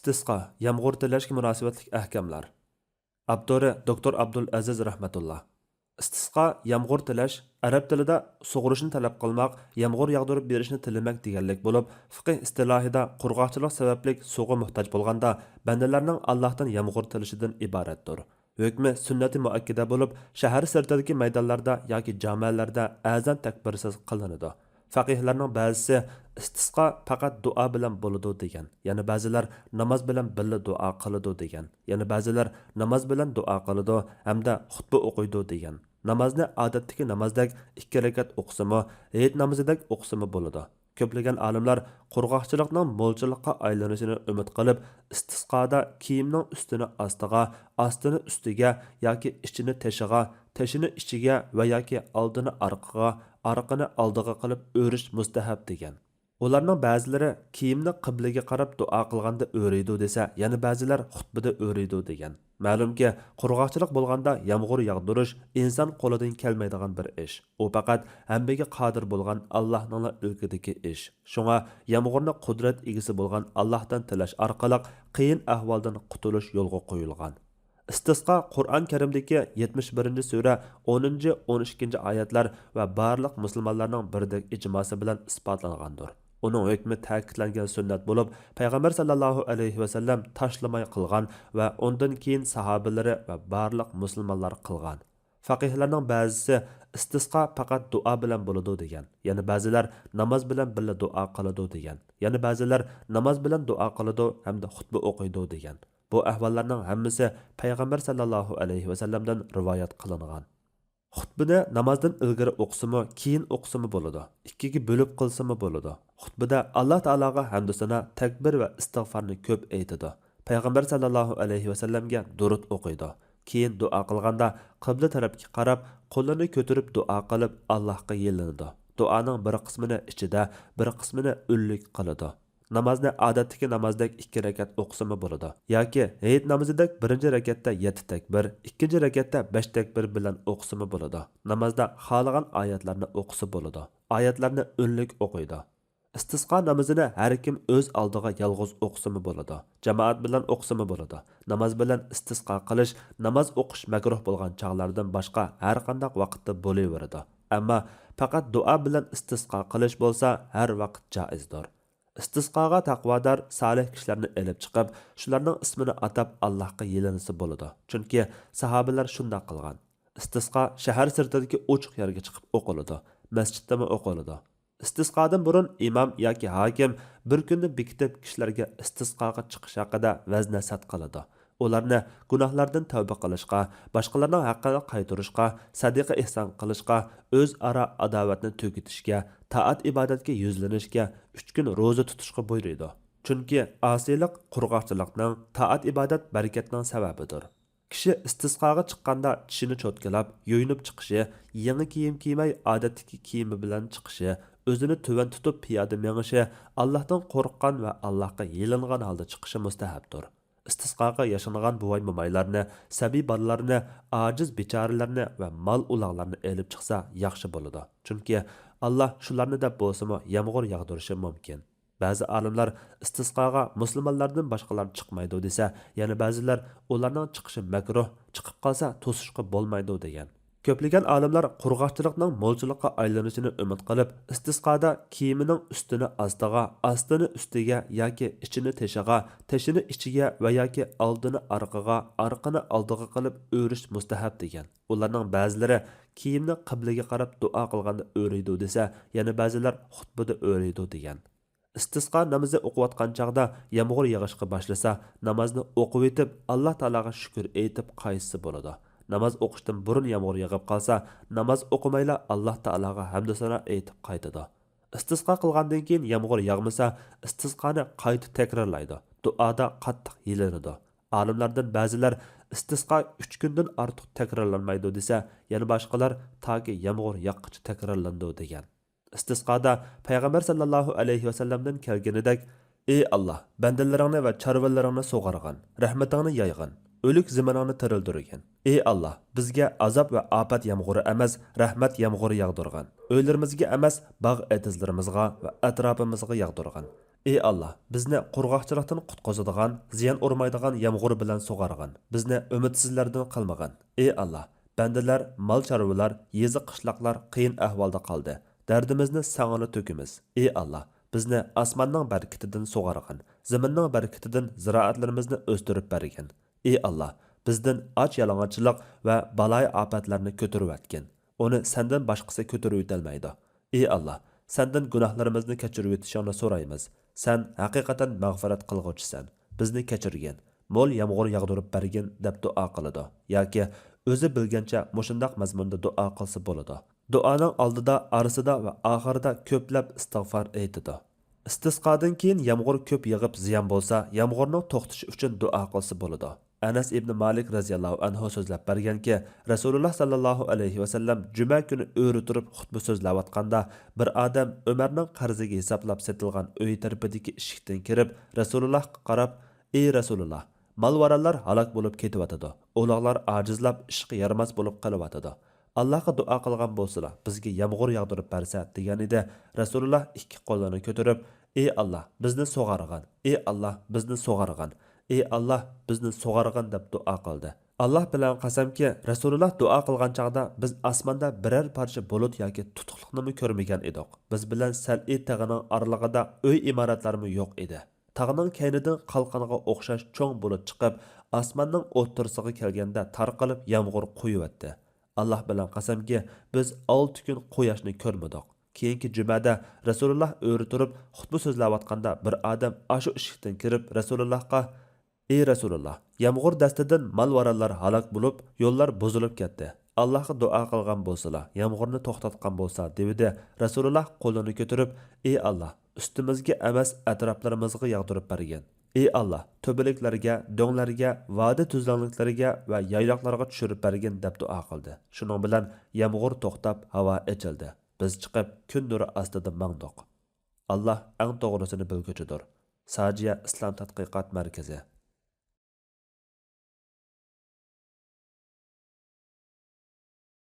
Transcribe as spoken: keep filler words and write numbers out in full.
ئىستىسقا، يامغۇر تىلەشكە مۇناسىۋەتلىك ئەھكاملار. ئاپتورى دوكتور ئابدۇل ئەزىز رەھمەتۇللا. ئىستىسقا، يامغۇر تىلەش، ئەرەب تىلىدا سۇغىرىشنى تەلەپ قىلماق، يامغۇر ياغدۇرۇپ بېرىشنى تىلىمەك دېگەنلىك بولۇپ، فىقىھ ئىستىلاھىدا قۇرغاقچىلىق سەۋەبلىك سۇغا موھتاج بولغاندا، بەندىلەرنىڭ ئاللاھتىن يامغۇر تىلىشىدىن ئىبارەتتۇر. ھۆكمى سۈننەتى مۇئەككىدە بولۇپ، شەھەر سىرتىدىكى مەيدانلاردا ياكى جامەلەردە ئەزان تەكبىرسىز قىلىنىدۇ. فەقىھلەرنىڭ بەزىسى ئىستىسقا پەقەت دۇئا بىلەن بولىدۇ دېگەن، يەنە بەزىلەر ناماز بىلەن بىللە دۇئا قىلىدۇ دېگەن، يەنە بەزىلەر ناماز بىلەن دۇئا قىلىدۇ ھەمدە خۇتبە ئوقۇيدۇ دېگەن. نامازنى ئادەتتىكى نامازدەك ئىككى رەكەت ئوقۇسىمۇ، ھېيت نامىزىدەك ئوقۇسىمۇ بولىدۇ. كۆپلىگەن ئالىملار قۇرغاقچىلىقنىڭ مولچىلىققا ئايلىنىشىنى ئۈمىد قىلىپ، ئىستىسقادا كىيىمنىڭ ئۈستىنى ئاستىغا، ئاستىنى ئۈستىگە ياكى ئىچىنى تېشىغا، تېشىنى ئىچىگە ۋە ياكى ئالدىنى ئارقىغا، ئارقىنى ئالدىغا قىلىپ ئۆرۈش مۇستەھەب دېگەن. ئۇلارنىڭ بەزىلىرى كىيىمنى قىبلىگە قاراپ دۇئا قىلغاندا ئۆرۈيدۇ دېسە، يەنە بەزىلەر خۇتبىدە ئۆرۈيدۇ دېگەن. مەلۇمكى، قۇرغاقچىلىق بولغاندا يامغۇر ياغدۇرۇش ئىنسان قولىدىن كەلمەيدىغان بىر ئىش. ئۇ پەقەت ھەممىگە قادىر بولغان ئاللاھنىڭلا ئىلكىدىكى ئىش. شۇڭا يامغۇرنى قۇدرەت ئىگىسى بولغان ئاللاھتىن تىلەش ئارقىلىق قىيىن ئەھۋالدىن قۇتۇلۇش يولغا قويۇلغان. ئىستىسقا قۇرئان كەرىمدىكى يەتمىش بىرىنچى سۈرە، ئونىنچى، ئون ئىككىنچى ئايەتلەر ۋە بارلىق مۇسۇلمانلارنىڭ بىردەك ئىجماسى بىلەن ئىسپاتلانغاندۇر. ئۇنىڭ ھۆكمى تەكىتلەنگەن سۈننەت بولۇپ، پەيغەمبەر سەللەللاھۇ ئەلەيھى ۋەسەللەم تاشلىماي قىلغان ۋە ئۇندىن كېيىن ساھابىلىرى ۋە بارلىق مۇسۇلمانلار قىلغان. فەقىھلەرنىڭ بەزىسى ئىستىسقا پەقەت دۇئا بىلەن بولىدۇ دېگەن، يەنە بەزىلەر ناماز بىلەن بىللە دۇئا قىلىدۇ دېگەن، يەنە بەزىلەر ناماز بىلەن دۇئا قىلىدۇ ھەمدە خۇتبە ئوقۇيدۇ دېگەن. بۇ ئەھۋاللارنىڭ ھەممىسى پەيغەمبەر سەللەللاھۇ ئەلەيھى ۋەسەللەمدىن رىۋايەت قىلىنغان. خۇتبىنى نامازدىن ئىلگىرى ئوقۇسىمۇ، كېيىن ئوقۇسىمۇ بولىدۇ. ئىككىگە بۆلۈپ قىلسىمۇ بولىدۇ. خۇتبىدە ئاللا تائالاغا ھەمدۇسانا، تەكبىر ۋە ئىستىغفارنى كۆپ ئېيتىدۇ. پەيغەمبەر سەللەللاھۇ ئەلەيھى ۋەسەللەمگە دۇرۇت ئوقۇيدۇ. كېيىن دۇئا قىلغاندا قىبلە تەرەپكە قاراپ، قولىنى كۆتۈرۈپ دۇئا قىلىپ، ئاللاھقا يېلىنىدۇ. دۇئانىڭ بىر قىسمىنى ئىچىدە، بىر قىسمىنى ئۈنلۈك قىلىدۇ. نامازنى ئادەتتىكى نامازدەك ئىككى رەكەت ئوقۇسىمۇ بولىدۇ. ياكى ھېيت نامىزىدەك بىرىنچى رەكەتتە يەتتە تەكبىر، ئىككىنچى رەكەتتە بەش تەكبىر بىلەن ئوقۇسىمۇ بولىدۇ. نامازدا خالىغان ئايەتلەرنى ئوقۇسا بولىدۇ. ئايەتلەرنى ئۈنلۈك ئوقۇيدۇ. ئىستىسقا نامىزىنى ھەر كىم ئۆز ئالدىغا يالغۇز ئوقۇسىمۇ بولىدۇ. جامائەت بىلەن ئوقۇسىمۇ بولىدۇ. ناماز بىلەن ئىستىسقا قىلىش، ناماز ئوقۇش مەكرۇھ بولغان چاغلاردىن باشقا ھەر قانداق ۋاقىتتا بولۇۋېرىدۇ. ئەمما پەقەت دۇئا بىلەن ئىستىسقا قىلىش بولسا ھەر ۋاقىت جائىزدۇر. ئىستىسقاغا تەقۋادار، سالىھ كىشىلەرنى ئېلىپ چىقىپ، شۇلارنىڭ ئىسمىنى ئاتاپ ئاللاھقا يېلىنسا بولىدۇ. چۈنكى ساھابىلەر شۇنداق قىلغان. ئىستىسقا شەھەر سىرتىدىكى ئوچۇق يەرگە چىقىپ ئوقۇلىدۇ، مەسچىتتىمۇ ئوقۇلىدۇ. ئىستىسقادىن بۇرۇن ئىمام ياكى ھاكىم بىر كۈننى بېكىتىپ، كىشىلەرگە ئىستىسقاغا چىقىش ھەققىدە ۋەز-نەسىھەت قىلىدۇ. ئۇلارنى گۇناھلاردىن تەۋبە قىلىشقا، باشقىلارنىڭ ھەققىنى قايتۇرۇشقا، سەدىقە-ئېھسان قىلىشقا، ئۆزئارا ئاداۋەتنى تۈگىتىشكە، تائەت-ئىبادەتكە يۈزلىنىشكە، ئۈچ كۈن روزا تۇتۇشقا بۇيرۇيدۇ. چۈنكى ئاسىيلىق قۇرغاقچىلىقنىڭ، تائەت-ئىبادەت بەرىكەتنىڭ سەۋەبىدۇر. كىشى ئىستىسقاغا چىققاندا چىشىنى چوتكىلاپ، يۇيۇنۇپ چىقىشى، يېڭى كىيىم كىيمەي، ئادەتتىكى كىيىمى بىلەن چىقىشى، ئۆزىنى تۆۋەن تۇتۇپ پىيادە مېڭىشى، ئاللاھتىن قورققان ۋە ئاللاھقا يېلىنغان ھالدا چىقىشى مۇستەھەپتۇر. ئىستىسقاغا ياشانغان بوۋاي-مومايلارنى، سەبىي بالىلارنى، ئاجىز بىچارىلەرنى ۋە مال-ئۇلاغلارنى ئېلىپ چىقسا ياخشى بولىدۇ. چۈنكى ئاللا شۇلارنى دەپ بولسىمۇ يامغۇر ياغدۇرۇشى مۇمكىن. بەزى ئالىملار ئىستىسقاغا مۇسۇلمانلاردىن باشقىلار چىقمايدۇ دېسە، يەنە بەزىلەر ئۇلارنىڭ چىقىشى مەكرۇھ، چىقىپ قالسا توسۇشقا بولمايدۇ دېگەن. كۆپلىگەن ئالىملار قۇرغاقچىلىقنىڭ مولچىلىققا ئايلىنىشىنى ئۈمىد قىلىپ، ئىستىسقادا كىيىمىنىڭ ئۈستىنى ئاستىغا، ئاستىنى ئۈستىگە ياكى ئىچىنى تېشىغا، تېشىنى ئىچىگە ۋە ياكى ئالدىنى ئارقىغا، ئارقىنى ئالدىغا قىلىپ ئۆرۈش مۇستەھەب دېگەن. ئۇلارنىڭ بەزىلىرى كىيىمنى قىبلىگە قاراپ دۇئا قىلغاندا ئۆرۈيدۇ دېسە، يەنە بەزىلەر خۇتبىدە ئۆرۈيدۇ دېگەن. ئىستىسقا نامىزى ئوقۇۋاتقان چاغدا يامغۇر يېغىشقا باشلىسا، نامازنى ئوقۇۋېتىپ، ئاللا تائالاغا شۈكۈر ئېيتىپ قايتسا بولىدۇ. ناماز ئوقۇشتىن بۇرۇن يامغۇر يېغىپ قالسا، ناماز ئوقۇمايلا ئاللا تائالاغا ھەمدۇ سانا ئېيتىپ قايتىدۇ. ئىستىسقا قىلغاندىن كېيىن يامغۇر ياغمىسا، ئىستىسقانى قايتا تەكرارلايدۇ، دۇئادا قاتتىق يېلىنىدۇ. ئالىملاردىن بەزىلەر ئىستىسقا ئۈچ كۈندىن ئارتۇق تەكرارلانمايدۇ دېسە، يەنە باشقىلار تاكى يامغۇر ياغقىچە تەكرارلىنىدۇ دېگەن. ئىستىسقادا پەيغەمبەر سەللەللاھۇ ئەلەيھى ۋەسەللەمدىن كەلگىنىدەك، ئى ئاللا، بەندىلىرىڭنى ۋە چارۋىلىرىڭنى سۇغارغىن، رەھمىتىڭنى يايغىن، ئۆلۈك زېمىنىڭنى تىرىلدۈرگىن. ئى ئاللا، بىزگە ئازاب ۋە ئاپەت يامغۇرى ئەمەس، رەھمەت يامغۇرى ياغدۇرغىن. ئۆيلىرىمىزگە ئەمەس، باغ ئېتىزلىرىمىزغا ۋە ئەتراپىمىزغا ياغدۇرغىن. ئى ئاللا، بىزنى قۇرغاقچىلىقتىن قۇتقۇزىدىغان، زىيان ئۇرمايدىغان يامغۇر بىلەن سۇغارغىن. بىزنى ئۈمىدسىزلەردىن قىلمىغىن. ئى ئاللا، بەندىلەر، مال چارۋىلار، يېزا قىشلاقلار قىيىن ئەھۋالدا قالدى. دەردىمىزنى ساڭىلا تۆكىمىز. ئى ئاللا، بىزنى ئاسماننىڭ بەرىكىتىدىن سۇغارغىن، زېمىننىڭ بەرىكىتىدىن زىرائەتلىرىمىزنى ئۆستۈرۈپ بەرگىن. ئى ئاللا، بىزدىن ئاچ يالىڭاچلىق ۋە بالايىئاپەتلەرنى كۆتۈرۈۋەتكىن. ئۇنى سەندىن باشقىسى كۆتۈرۈۋېتەلمەيدۇ. ئى ئاللا، سەندىن گۇناھلىرىمىزنى كەچۈرۈۋېتىشىڭنى سورايمىز. سەن ھەقىقەتەن مەغپىرەت قىلغۇچىسەن. بىزنى كەچۈرگىن، مول يامغۇر ياغدۇرۇپ بەرگىن، دەپ دۇئا قىلىدۇ. ياكى ئۆزى بىلگەنچە مۇشۇنداق مەزمۇندا دۇئا قىلسا بولىدۇ. دۇئانىڭ ئالدىدا، ئارىسىدا ۋە ئاخىرىدا كۆپلەپ ئىستىغپار ئېيتىدۇ. ئىستىسقادىن كېيىن يامغۇر كۆپ يېغىپ زىيان بولسا، يامغۇرنىڭ توختىشى ئۈچۈن دۇئا قىلسا بولىدۇ. ئەنەس ئىبنى مالىك رەزىياللاھۇ ئەنھۇ سۆزلەپ بەرگەنكى، رەسۇلۇللا ساللاللاھۇ ئەلەيھى ۋەسەللەم جۈمە كۈنى ئۆرە تۇرۇپ خۇتبە سۆزلەۋاتقاندا، بىر ئادەم ئۆمەرنىڭ قەرزىگە ھېسابلاپ سېتىلغان ئۆي تەرىپىدىكى ئىشىكتىن كىرىپ، رەسۇلۇللاھقا قاراپ، ئى رەسۇلۇللا، مال-ۋارانلار ھالاك بولۇپ كېتىۋاتىدۇ، ئۇلاغلار ئاجىزلاپ ئىشقا يارىماس بولۇپ قېلىۋاتىدۇ. ئاللاھقا دۇئا قىلغان بولسىلا، بىزگە يامغۇر ياغدۇرۇپ بەرسە، دېگەنىدى. رەسۇلۇللا ئىككى قولىنى كۆتۈرۈپ، ئى ئاللا، بىزنى سۇغارغىن، ئى ئاللا، بىزنى سۇغارغىن، ئى ئاللا، بىزنى سۇغارغىن، دەپ دۇئا قىلدى. ئاللا بىلەن قەسەمكى، رەسۇلۇللا دۇئا قىلغان چاغدا بىز ئاسماندا بىرەر پارچە بۇلۇت ياكى تۇتۇقلۇقنىمۇ كۆرمىگەن ئىدۇق. بىز بىلەن سەلئى تېغىنىڭ ئارىلىقىدا ئۆي ئىمارەتلەرمۇ يوق ئىدى. تاغنىڭ كەينىدىن قالقانغا ئوخشاش چوڭ بۇلۇت چىقىپ، ئاسماننىڭ ئوتتۇرىسىغا كەلگەندە تارقىلىپ يامغۇر قۇيۇۋەتتى. ئاللا بىلەن قەسەمكى، بىز ئالتە كۈن قۇياشنى كۆرمىدۇق. كېيىنكى جۈمەدە رەسۇلۇللا ئۆرە تۇرۇپ خۇتبە سۆزلەۋاتقاندا، بىر ئادەم ئاشۇ ئىشىكتىن كىرىپ رەسۇلۇللاھقا، ئى رەسۇلۇللا، يامغۇر دەستىدىن مال-ۋارانلار ھالاك بولۇپ، يوللار بۇزۇلۇپ كەتتى. ئاللاھقا دۇئا قىلغان بولسىلا، يامغۇرنى توختاتقان بولسا، دېۋىدى. رەسۇلۇللا قولىنى كۆتۈرۈپ، ئى ئاللا، ئۈستىمىزگە ئەمەس، ئەتراپلىرىمىزغا ياغدۇرۇپ بەرگىن. ئى ئاللا، تۆبىلىكلەرگە، دۆڭلەرگە، ۋادى تۈزلەڭلىكلىرىگە ۋە يايلاقلارغا چۈشۈرۈپ بەرگىن، دەپ دۇئا قىلدى. شۇنىڭ بىلەن يامغۇر توختاپ، ھاۋا ئېچىلدى. بىز چىقىپ، كۈن نۇرى ئاستىدا ماڭدۇق. ئاللا ئەڭ توغرىسىنى بىلگۈچىدۇر. ساجىيە ئىسلام تەتقىقات مەركىزى.